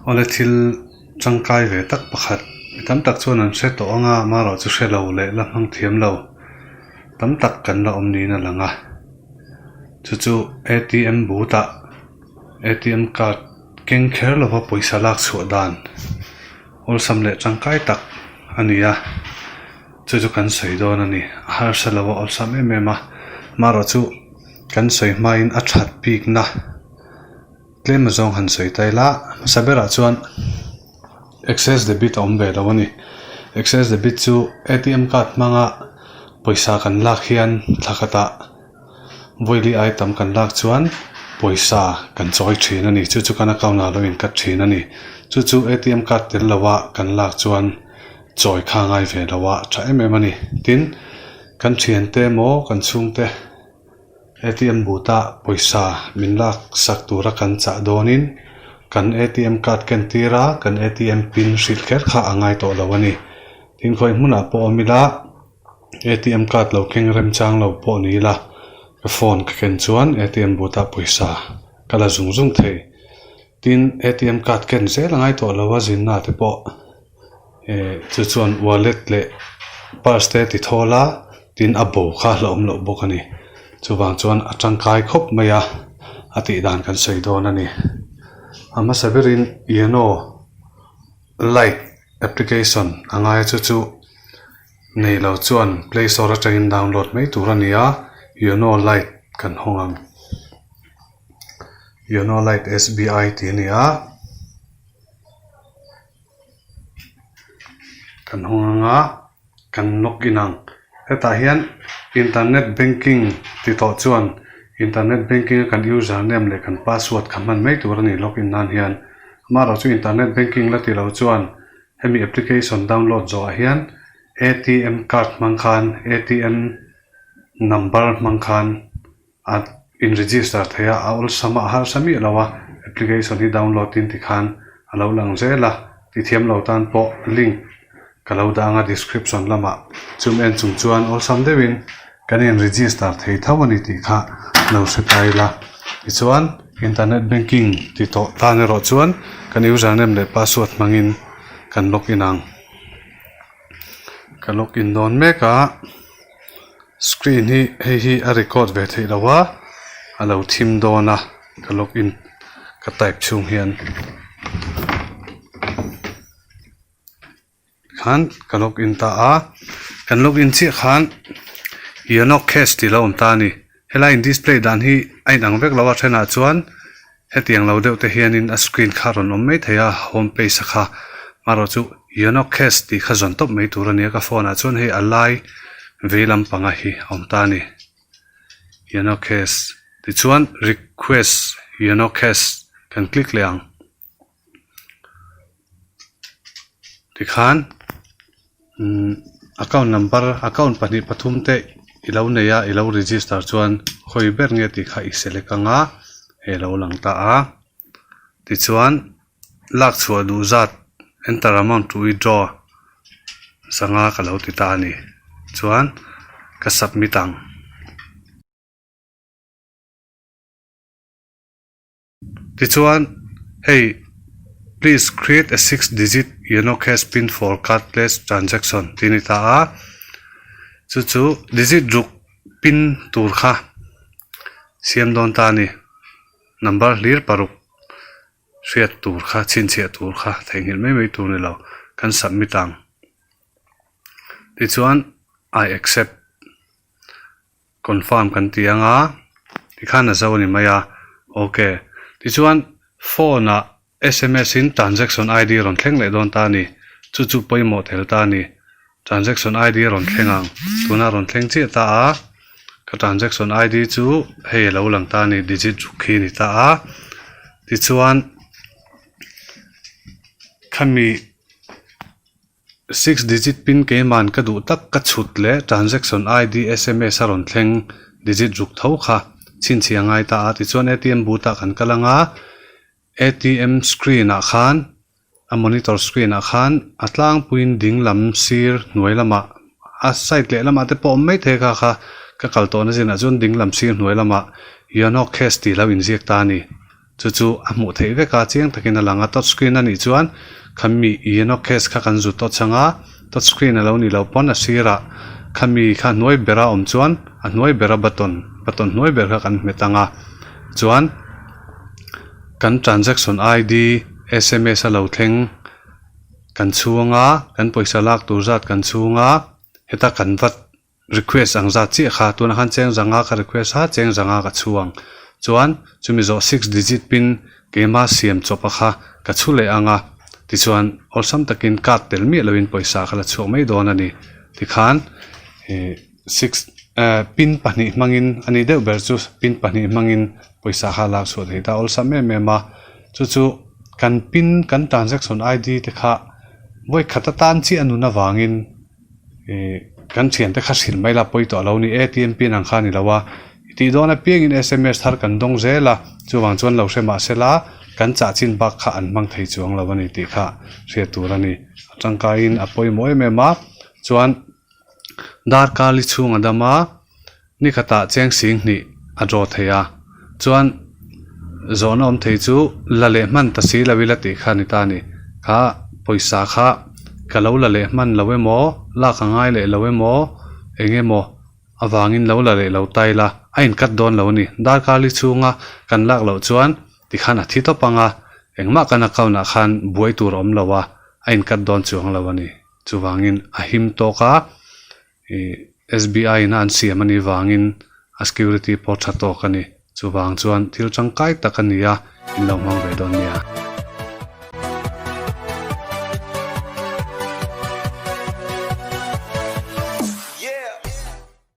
Awle thil tangkai ve tak pakhat mi tam tak chuan an hre tawh ang a amaherawh chu hre lo leh la hmang thiam lo tam tak kan la awm niin a lang a chu chu A T M but ah A T M card keng kher lova pawisa lak chhuah dan awlsam leh tangkai tak a ni a chu chu kan sawi dawn a ni a harsa lo a awlsam em em a amaherawh chu kan sawi hmain a that bik na. Tlem azawng han sawi ta ila hmasa berah chuan access debit a awm ve lo a ni. Access debit chu A_T_M card hmanga pawisa kan lak hian thla khatah vawili ai tam kan lak chuan pawisa kan chawi thin a ni. Chu chu kan account ah lo in cut thin a ni. Chu chu A_T_M card tel lo a kan lak chuan chawi kha ngai ve lo a tha em em a ni. Tin, kan thiante emaw kan chhungte. A_T_M but ah pawisa min lak sak tura kan chah dawnin kan A_T_M card ken tir a kan A_T_M pin hrilh kher kha a ngai tawh lo a ni. Tin khawi hmunah pawh awm ila A_T_M card lo keng remchang lo pawh ni ila ka phone ka ken chuan A_T_M but ah pawisa ka la zung zung thei. Tin A_T_M card ken zel a ngai tawh lo a zinna te pawh. Eh chu chuan wallet leh purse te ti thawl a tin a bo kha a hlauhawm loh bawk a ni chuvang chuan a tangkai khawp mai a a tih dan kan sawi dawn a ni a hmasa berin yono lite application a ngai a chu chu nei lo chuan play store atangin download mai tur a ni a yono lite kan hawng ang yono lite S B I tih a ni a. Kan hawng anga kan log in ang hetah hian internet banking ti tawh chuan internet banking a kan user name leh kan password kha hman mai tur a ni log in nan hian amaherawh chu internet banking la ti lo chuan hemi application download zawh ah hian A T M card hmang khan A T M number hmang khan. A in register thei a, a awlsam a, a harsa miah lo a, application hi download in tikhan a lo lang zel a, ti thiam lo tan pawh link ka lo dah ang a description lamah chum en chung chuan awlsam deuhin kan in register thei tho a ni tih kha lo hre ta ila. Tichuan internet banking ti tawh tan erawh chuan kan username leh password hmangin kan log in ang. Ka log in dawn mek a. Screen hi hei hi a record ve theih loh a a lo thim dawn a ka log in ka type chhung hian khan ka log in ta a kan log in chiah khan yono cash tih a lo awm ta a ni helai in display dan hi a inang vek lo a thenah chuan hetiang lo deuh te hianin a screen kha a rawn awm mai thei a home page a kha amaherawh chu yono cash tih kha zawn tawp mai tur a ni a ka phone ah chuan hei a lai vei lampanga hi a awm ta a ni yono cash tichuan request yono cash kan click leh ang. Tikhan umm account number account pahnih pathum te i lo nei a i lo register chuan khawi ber nge tih kha i select ang a hei a lo lang ta a tichuan lak chhuah duh zat enter amount to withdraw sangha ka lo ti ta a ni chuan ka submit ang. Tichuan, hei Please create a six digit Yono Cash pin for cardless transaction tih a ni ta a. Chu chu digit ruk pin tur kha siam dawn ta a ni. Number hlir paruk hriat tur kha chhinchhiah tur kha theihnghilh mai mai tur a ni lo. Kan submit ang. Tichuan, I accept. Confirm kan ti ang a, tikhan a zo a ni mai a, ok. Tichuan phone ah sms in transaction ID a rawn thleng leh dawn ta a ni, chu chu pawimawh tel ta a ni. Transaction ID a rawn thleng ang, tunah a rawn thleng chiah ta a, ka transaction ID chu hei a lo lang ta a ni, digit ruk khi a ni ta a. Tichuan khami. Six digit pin keiman ka duh tak ka chhut leh transaction ID sms a rawn thleng digit ruk tho kha chhinchhiah ngai ta a tichuan atm booth ah kan kal ang a atm screen ah khan a monitor screen ah khan a tlangpuiin ding lam sir hnuai lamah a side leh lamah te pawh a awm maithei kha kha ka kal tawhna zinah chuan ding lam sir hnuai lamah yono cash tih lo inziak ta a ni. Chu chu a hmuh theih vek a, chiang takin a lang a, touch screen a nih chuan khami yono cash kha kan zut touch ang a, touch screen a lo nih loh pawn a sirah khami kha hnuai bera awm chuan a hnuai bera button button hnuai ber kha kan hmet ang a, chuan kan transaction ID sms a lo thleng kan chhung a, kan pawisa lak tur zat kan chhung a, heta kan vat. Request ang zat chiah kha tunah khan cheng zanga ka request a cheng zanga ka chhuang chuan chumi zawh six digit pin keima siam chawp a kha ka chhu leh ang a tichuan awlsam takin card tel miah loin pawisa kha la chhuak mai dawn a ni tikhan ih six eh pin pahnih hmangin a nih deuh ber chu pin pahnih hmangin pawisa kha a lak chhuah thei ta awlsam em em a chu chu kan pin kan transaction ID te kha vawi khat atan chiah a nun avangin. Ih kan thiante kha hrilh mai la pawi tawh lo ni atm pin ang kha a ni lo a i tih dawn apiangin sms thar kan dawng zel a chuvang chuan lo hre mahse la kan chah chin bak kha an hmang thei chuang lo a ni tih kha hriat tur a ni a tangkaiin a pawimawh em em a chuan darkar li chhung a dam a. Ni khatah cheng sing hnih a draw thei a, chuan zawhna awm thei chu la leh hman ta si lo ila tih kha a ni ta a ni. Kha pawisa kha ka lo la leh hman lo emaw, lak a ngai leh lo emaw, eng emaw avangin lo la leh lo ta ila a inkat dawn lo a ni. Darkar li chhunga kan lak loh chuan tikhan a thi tawp ang a, engmah kan account ah khan buai tur a awm lo a, a inkat dawn chuang lo a ni. Chuvangin a him tawk a. Ih SBI in a an siam anih vangin a security pawh tha tawk a ni. Chuvang chuan thil tangkai tak a ni a, in lo hmang ve dawn nia.